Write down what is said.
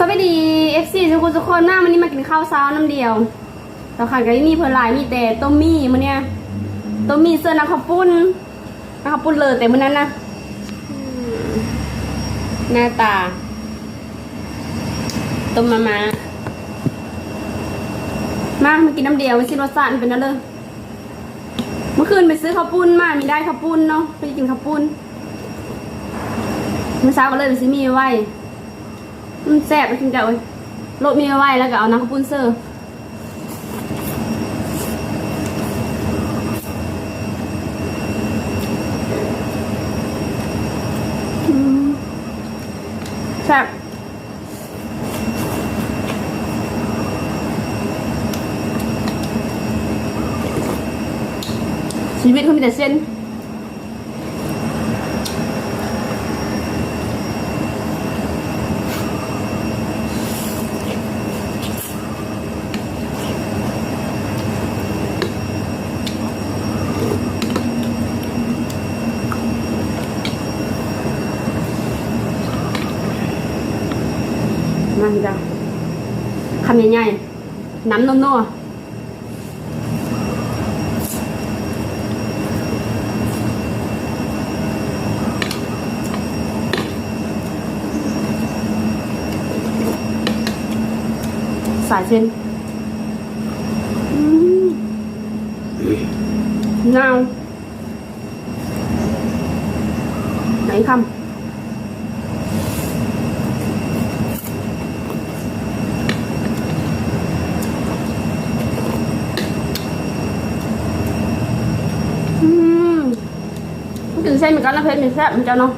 ສະບາຍດີ ເອັຟຊີ ທຸກຄົນທຸກຄົນ ມາມື້ນີ້ມາກິນເຂົ້າເຊົ້ານຳດຽວ. ເຈົ້າຂາຍກໍມີເພິ່ນຫຼາຍ ມີແຕ່ຕົ້ມໝີ່ມື້ນີ້ ຕົ້ມໝີ່ເຊິ່ນນ້ຳເຂົ້າປຸ້ນ ນ້ຳເຂົ້າປຸ້ນເລີແຕ່ມື້ນັ້ນນະ. ອືມ ໜ້າຕາ ຕົ້ມມາມ່າ ມາ ມາກິນນຳດຽວ ມາຊິມລົດຊາດມັນເປັນແນວໃດ. ມື້ຄືນໄປຊື້ເຂົ້າປຸ້ນມາ ມີໄດ້ເຂົ້າປຸ້ນເນາະ ໄປກິນເຂົ້າປຸ້ນ. ມື້ເຊົ້າກໍເລີຍໄປຊື້ໝີ່ໄວ້. ມັນແຊບ ກິນເຈົ້າເອີຍ. ໂລດໝີ່ໄວ້ ແລ້ວກໍເອົານ້ຳເຂົ້າປຸ້ນເສີ. ອືມ ແຊບ. ຊີວິດເຂົາມີແຕ່ເສັ້ນ. ມາເດີ ຄຳໃຫຍ່ໆ ນ້ຳນົວໆ. ສາຍເສັ້ນ ອືມ ນາວ ໄດ້ຄຳ ອືມ ກິນເສັ້ນມັນກໍນ້ຳເຜັດມັນແຊບ ມັນເຈົ້າເນາະ.